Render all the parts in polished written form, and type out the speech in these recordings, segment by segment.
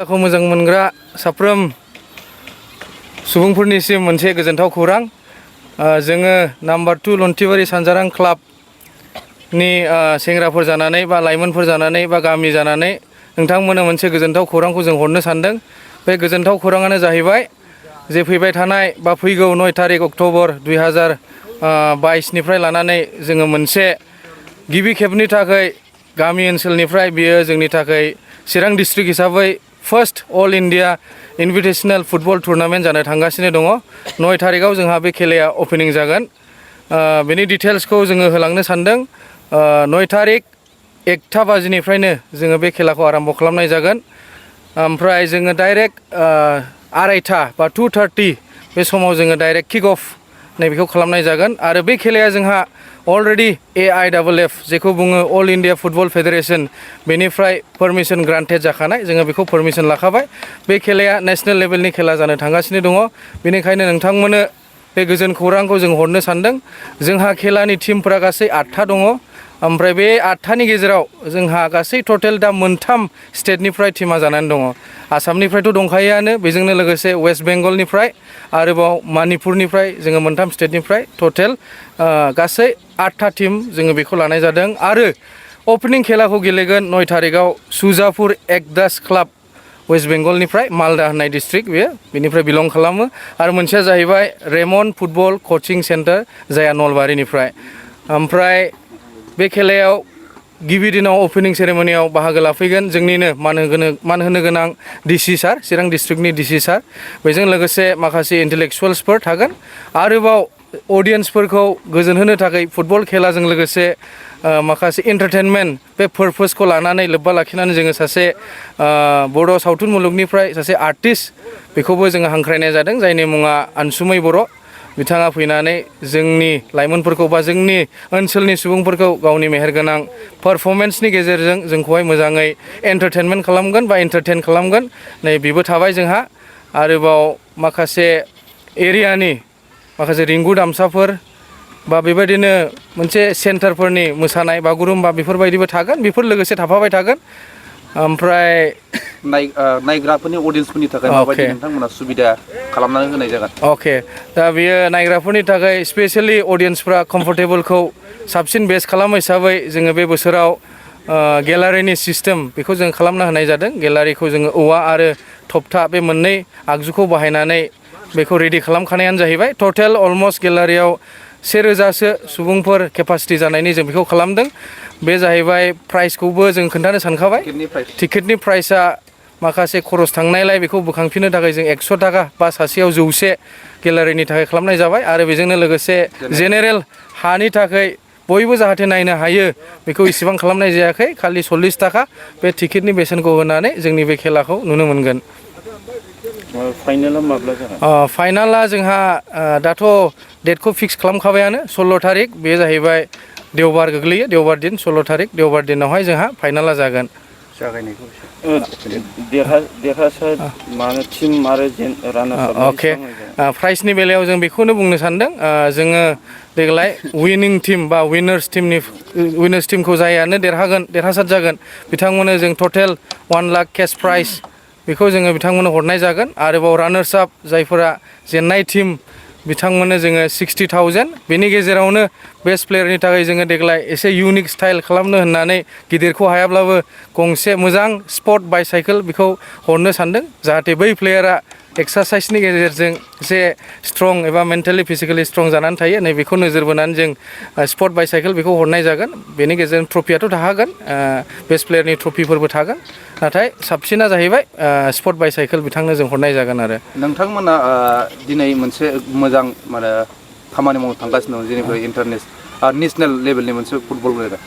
खौ मोजां मोनग्रा साफ्रोम सुबुंफोरनिसिम मोनसे गोजोनथाव खौरां जोङो नाम्बार 2 लन्थिबारि सानजारां क्लाबनि सेंग्राफोर जानानै बा लाइमोनफोर जानानै बा गामि जानानै नोंथांमोननो मोनसे गोजोनथाव खौरांखौ जों हरनो सानदों। बे गोजोनथाव खौराङानो जाहैबाय जे फैबाय थानाय बा फैगौ 9 तारिख अक्ट'बर 2022निफ्राय लानानै जोङो मोनसे गिबि खेबनि थाखाय गामि ओनसोलनिफ्राय बियो जोंनि थाखाय चिरां डिस्ट्रिक्ट हिसाबै first all India invitational football tournament जानो थांगासिनो दङ। 9 तारिखआव जोंहा बे खेलाया अपेनिं जागोन। बेनि डिटेल्सखौ जोङो होलांनो सानदों। 9 तारिख 1टा बाजिनिफ्रायनो जोङो बे खेलाखौ आराम्भ खालामनाय जागोन। ओमफ्राय जोङो डाइरेक्ट 2:30 बा 2:30 बे समाव जोङो डाइरेक्ट किक अफ नैबेखौ खालामनाय जागोन। आरो बे खेलाया जोंहा अलरेडि AIFF जेखौ बुङो अल इन्डिया फुटबल फेडारेसन बेनिफ्राय पारमिसन ग्रान्टेड जाखानाय, जोङो बेखौ पारमिसन लाखाबाय। बे खेलाया नेशनेल लेभेलनि खेला जानो थांगासिनो दङ। बेनिखायनो नोंथांमोननो बे गोजोन खौरांखौ जों हरनो सानदों। जोंहा खेलानि टिमफोरा गासै 8था दङ। ओमफ्राय बे 8थानि गेजेराव जोंहा गासै टटेल दा 3 स्टेटनिफ्राय टिमा जानानै दङ। आसामनिफ्रायथ' दंखायोआनो, बेजोंनो लोगोसे वेस्ट बेंगलनिफ्राय आरोबाव मणिपुरनिफ्राय जोङो 3 स्टेटनिफ्राय टटेल गासै 8था टिम जोङो बेखौ लानाय जादों। आरो अपेनिं खेलाखौ गेलेगोन 9 तारिखआव सुजापुर एकदास क्लाब, वेस्ट बेंगलनिफ्राय, मालदा होननाय डिस्ट्रिक्ट बेनिफ्राय बिलं खालामो। आरो मोनसेया जाहैबाय रेमन फुटबल कचिं सेन्टार जायहा नलबारिनिफ्राय। ओमफ्राय बे खेलायाव गिबि दिनाव अपेनिं सेरेमनियाव बाहागो लाफैगोन जोंनिनो मान होनो गोनां डिसि सार, चिरां डिस्ट्रिक्टनि डिसि सार। बेजों लोगोसे माखासे इन्टेलेक्सुवेल्सफोर थागोन। आरोबाव अडियेन्सफोरखौ गोजोन होनो थाखाय फुटबल खेलाजों लोगोसे माखासे एन्टारटेनमेन्ट बे पारपसखौ लानानै लोब्बा लाखिनानै जोङो सासे बर' सावथुन मुलुगनिफ्राय सासे आर्टिस्ट बेखौबो जोङो हांख्रायनाय जादों, जायनि मुङा अनसुमै बर'। बिथाङा फैनानै जोंनि लाइमोनफोरखौ बा जोंनि ओनसोलनि सुबुंफोरखौ गावनि मेहेरगोनां पारफरमेन्सनि गेजेरजों जोंखौहाय मोजाङै एन्टारटेनमेन्ट खालामगोन बा एन्टारटेन खालामगोन। नै बेबो थाबाय जोंहा। आरोबाव माखासे एरियानि माखासे रिंगु दामसाफोर बा बेबायदिनो मोनसे सेन्टारफोरनि मोसानाय बागुरुम्बा बेफोरबायदिबो थागोन, बेफोर लोगोसे थाफाबाय थागोन। ओमफ्राय नायग्राफोरनि अडियेन्सफोरनि थाखाय माबायदि नोंथांमोना सुबिदा खालामनानै होनाय जागोन? अके, दा बेयो नायग्राफोरनि थाखाय स्पेसियेलि अडियेन्सफ्रा कम्फर्टेबलखौ साबसिन बेस्ट खालामो हिसाबै जोङो बे बोसोराव गेलारिनि सिस्टेम बेखौ जों खालामना होनाय जादों। गेलारिखौ जोङो औवा आरो थप्था बे मोननै आगजुखौ बाहायनानै बेखौ रेडि खालामखानायानो जाहैबाय। टटेल अलमस्ट गेलारियाव 1000सो सुबुंफोर केपासिटि जानायनि जों बेखौ खालामदों। बे जाहैबाय प्राइसखौबो जों खोन्थानो सानखाबाय। टिकेटनि प्राइसा माखासे खरस थांनायलाय बेखौ बोखांफिननो थाखाय जों 100 थाखा बा सासेयाव 100 गेलारिनि थाखाय खालामनाय जाबाय। आरो बेजोंनो लोगोसे जेनेरेल हानि थाखाय बयबो जाहाथे नायनो हायो बेखौ इसेबां खालामनाय जायाखै, खालि 40 थाखा बे टिकेटनि बेसेनखौ होनानै जोंनि बे खेलाखौ नुनो मोनगोन। फाइनाला माब्ला जागोन? फाइनाला जोंहा दाथ' डेटखौ फिक्स खालामखाबायानो, 16 तारिख बे जाहैबाय देवबार गोग्लैयो, देवबार दिन 16 तारिख देवबार दिनावहाय जोंहा फाइनाला जागोन। देरहासार टिम आरो रानार्स आप अके, प्राइजनि बेलायाव जों बेखौनो बुंनो सानदों। जोङो देग्लाय विनिं टिम बा विनार्स टिमखौ जायानो देरहासार जागोन बिथांमोननो जों टटेल 1 लाख केस प्राइज बेखौ जोङो बिथांमोननो हरनाय जागोन। आरोबाव रानार्स आप जायफोरा जेननाय टिम बिथांमोननो जोङो 60,000। बेनि गेजेरावनो बेस्ट प्लेयारनि थाखाय जोङो देग्लाय एसे इउनिक स्टाइल खालामनो होननानै गिदिरखौ हायाब्लाबो गंसे मोजां स्पर्ट बाइसाइकेल बेखौ हरनो सानदों, जाहाथे बै प्लेयारा एक्सारसाइसनि गेजेरजों एसे स्ट्रं एबा मेन्टेलि फिजिकेलि स्ट्रं जानानै थायो। नै बेखौ नोजोर बोनानै जों स्पर्ट बाइसाइकेल बेखौ हरनाय जागोन। बेनि गेजेरजों ट्रफियाथ' थाखागोन, बेस्ट प्लेयारनि ट्रफिफोरबो थागोन, नाथाय साबसिना जाहैबाय स्पर्ट बाइसाइकेल बिथांनो जों हरनाय जागोन। आरो नोंथांमोना दिनै मोनसे मोजां खामानि मावनो थांगासिनो दं, जेनेबा नेसनेल लेभेलनि मोनसे फुटबल गेलेग्रा।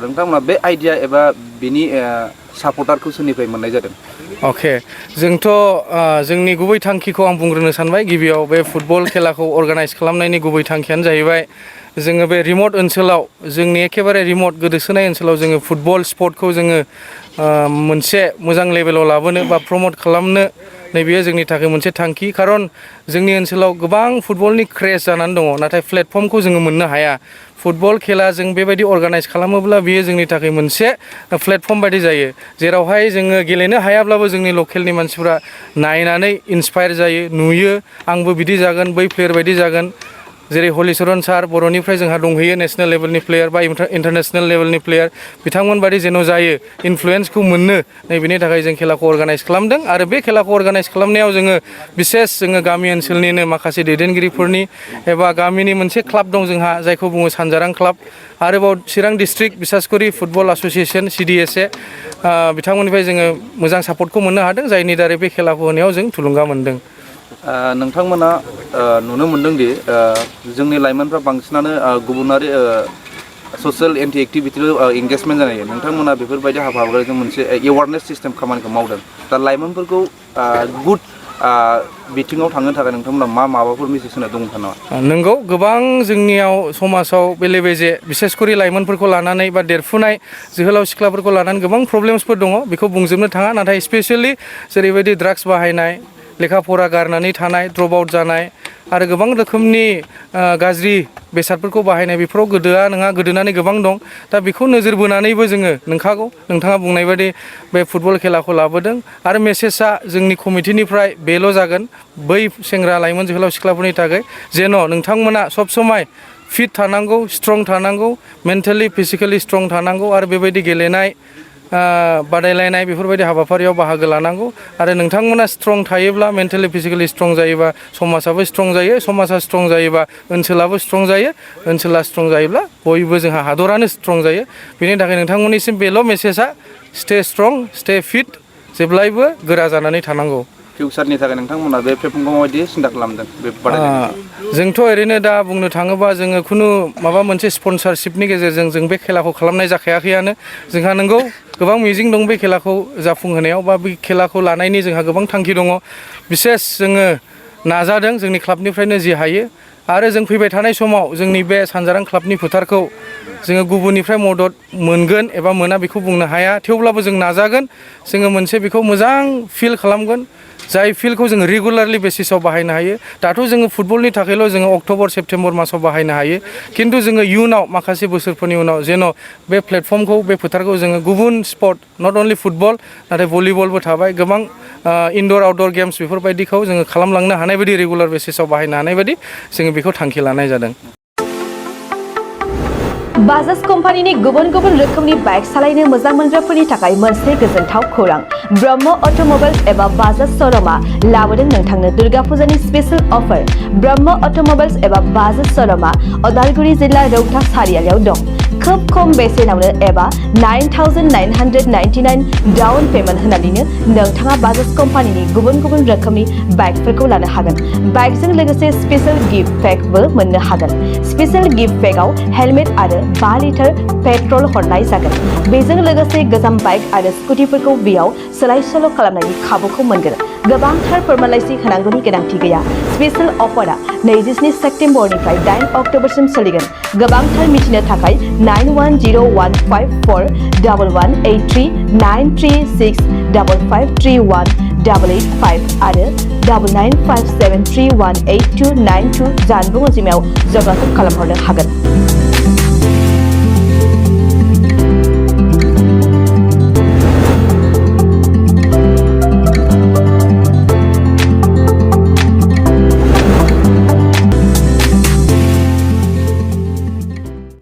नोंथांमोना बे आइडिया एबा बिनि सापर्टारखौ सोरनिफ्राय मोननाय जादों? अके, जोंथ' जोंनि गुबै थांखिखौ आं बुंग्रोनो सानबाय। गिबियाव बे फुटबल खेलाखौ अर्गानाइज खालामनायनि गुबै थांखियानो जाहैबाय जोङो बे रिमट ओनसोलाव, जोंनि एखेबारे रिमट गोदोसोनाय ओनसोलाव जोङो फुटबल स्पर्टखौ जोङो मोनसे मोजां लेभेलाव लाबोनो बा प्रमट खालामनो, नैबेयो जोंनि थाखाय मोनसे थांखि। खारन जोंनि ओनसोलाव गोबां फुटबलनि क्रेज जानानै दङ, नाथाय प्लेटफर्मखौ जोङो मोननो हाया। फुटबल खेला जों बेबायदि अर्गानाइज खालामोब्ला बियो जोंनि थाखाय मोनसे प्लेटफर्म बायदि जायो जेरावहाय जोङो गेलेनो हायाब्लाबो जोंनि लकेलनि मानसिफ्रा नायनानै इन्सपायार जायो नुयो आंबो बिदि जागोन बै प्लेयार बायदि जागोन जेरै हलिचरन सार बर'निफ्राय जोंहा दंहैयो नेसनेल लेभेलनि प्लेयार बा इन्टारनेसनेल लेभेलनि प्लेयार बिथांमोन बादि जेन' जायो इनफ्लुयेन्सखौ मोननो नैबेनि थाखाय जों खेलाखौ अर्गानाइज खालामदों आरो बे खेलाखौ अर्गानाइज खालामनायाव जोङो बिसेस जोङो गामि ओनसोलनिनो माखासे दैदेनगिरिफोरनि एबा गामिनि मोनसे क्लाब दं जोंहा जायखौ बुङो सानजारां क्लाब आरोबाव चिरां डिस्ट्रिक्ट बिसासकरि फुटबल एस'सियेसन CDSA बिथांमोननिफ्राय जोङो मोजां सापर्टखौ मोननो हादों जायनि दारै बे खेलाखौ होनायाव जों थुलुंगा मोनदों नोंथांमोना नुनो मोनदोंदि जोंनि लाइमोनफ्रा बांसिनानो गुबुनारि ससियेल एन्टि एक्टिभिटियाव एंगेजमेन्ट जानाय नोंथांमोना बेफोरबायदि हाबाफारिजों मोनसे एवारनेस सिस्टेम खामानिखौ मावदों दा लाइमोनफोरखौ गुड बिथिङाव थांनो थाखाय नोंथांमोना माबाफोर मेसेज होनो दं नामा नंगौ गोबां जोंनियाव समाजाव बेले बेजे बिसेसकरि लाइमोनफोरखौ लानानै बा देरफुनाय जोहोलाव सिख्लाफोरखौ लानानै गोबां प्रब्लेम्सफोर दङ बेखौ बुंजोबनो थाङा नाथाय स्पेसियेलि जेरैबायदि ड्राग्स बाहायनाय लेखा फरा गारनानै थानाय ड्रप आउट जानाय आरो गोबां रोखोमनि गाज्रि बेसादफोरखौ बाहायनाय बेफोराव गोदोनानै गोबां दं दा बेखौ नोजोर बोनानैबो जोङो नंखागौ नोंथाङा बुंनाय बायदि बे फुटबल खेलाखौ लाबोदों आरो मेसेजआ जोंनि कमिटिनिफ्राय बेल' जागोन बै सेंग्रा लाइमोन जोहोलाव सिख्लाफोरनि थाखाय जेन' नोंथांमोना सब समाय फिट थानांगौ स्ट्रं थानांगौ मेन्टेलि फिजिकेलि स्ट्रं थानांगौ आरो बेबायदि गेलेनाय बादायलायनाय बेफोरबायदि हाबाफारियाव बाहागो लानांगौ आरो नोंथांमोना स्ट्रं थायोब्ला मेन्टेलि फिजिकेलि स्ट्रं जायोबा समाजाबो स्ट्रं जायो समाजा स्ट्रं जायोबा ओनसोलाबो स्ट्रं जायो ओनसोला स्ट्रं जायोब्ला बयबो जोंहा हादरानो स्ट्रं जायो बेनि थाखाय नोंथांमोननिसिम बेल' मेसेजआ स्टे स्ट्रं स्टे फिट जेब्लायबो गोरा जानानै थानांगौ फिउचारनि थाखाय नोंथांमोना बे प्लेटफर्मखौ माबायदि सिन्था खालामदों बे बादायलायनाय जोंथ' ओरैनो दा बुंनो थाङोबा जोङो खुनु माबा मोनसे स्पन्सारशिपनि गेजेरजों जों बे खेलाखौ खालामनाय जाखायाखैयानो जोंहा नंगौ गोबां मिजिं दं बे खेलाखौ जाफुंहोनायाव बा बे खेलाखौ लानायनि जोंहा गोबां थांखि दङ बिसेस जोङो नाजादों जोंनि क्लाबनिफ्रायनो जि हायो आरो जों फैबाय थानाय समाव जोंनि बे सानजारां क्लाबनि फोथारखौ जोङो गुबुननिफ्राय मदद मोनगोन एबा मोना बेखौ बुंनो हाया थेवब्लाबो जों नाजागोन जोङो मोनसे बेखौ मोजां फिल खालामगोन जाय फिल्डखौ जोङो रेगुलारलि बेसिसाव बाहायनो हायो दाथ' जोङो फुटबलनि थाखायल' जोङो अक्ट'बर सेप्तेम्बर मासाव बाहायनो हायो खिन्थु जोङो इयुनाव माखासे बोसोरफोरनि उनाव जेन' बे प्लेटफर्मखौ बे फोथारखौ जोङो गुबुन स्पर्ट नट अनलि फुटबल नाथाय भलिबलबो थाबाय गोबां इनडर आउटडर गेम्स बेफोरबायदिखौ जोङो खालामलांनो हानाय बायदि रेगुलार बेसिसाव बाहायनो हानाय बायदि जोङो बेखौ थांखि लानाय जादों बाजाज कम्पानिनि गुबुन गुबुन रोखोमनि बाइक सालायनो मोजां मोनग्राफोरनि थाखाय मोनसे गोजोनथाव खौरां ब्रह्म अट'मबाइल्स एबा बाजाज श'रुमआ लाबोदों नोंथांनो दुर्गा फुजानि स्पेशल अफार ब्रह्म अट'मबाइल्स एबा बाजाज श'रुमआ उदालगुरि जिल्ला रौता सारियालियाव दं खोब खम बेसेनावनो एबा 9,999 डाउन पेमेन्ट होनानैनो नोंथाङा बाजाज कम्पानिनि गुबुन गुबुन रोखोमनि बाइकफोरखौ लानो हागोन बाइकजों लोगोसे स्पेशल गिफ्ट पेकबो मोननो हागोन स्पेशल गिफ्ट पेकआव हेलमेट आरो 5 लिटार पेट्रल हरनाय जागोन बेजों लोगोसे गोजाम बाइक आरो स्कुटिफोरखौ बेयाव सोलाय सोल' खालामनायनि खाबुखौ मोनगोन गोबांथार फोरमानलाइसि होनांगौनि गोनांथि गैया स्पेशल अफारा 27 सेप्तेम्बरनिफ्राय 8 अक्ट'बरसिम सोलिगोन गोबांथार मिथिनो थाखाय 91015411839365531885 आरो 9957318292 जानबुं अनजिमायाव जगाजग खालामहरनो हागोन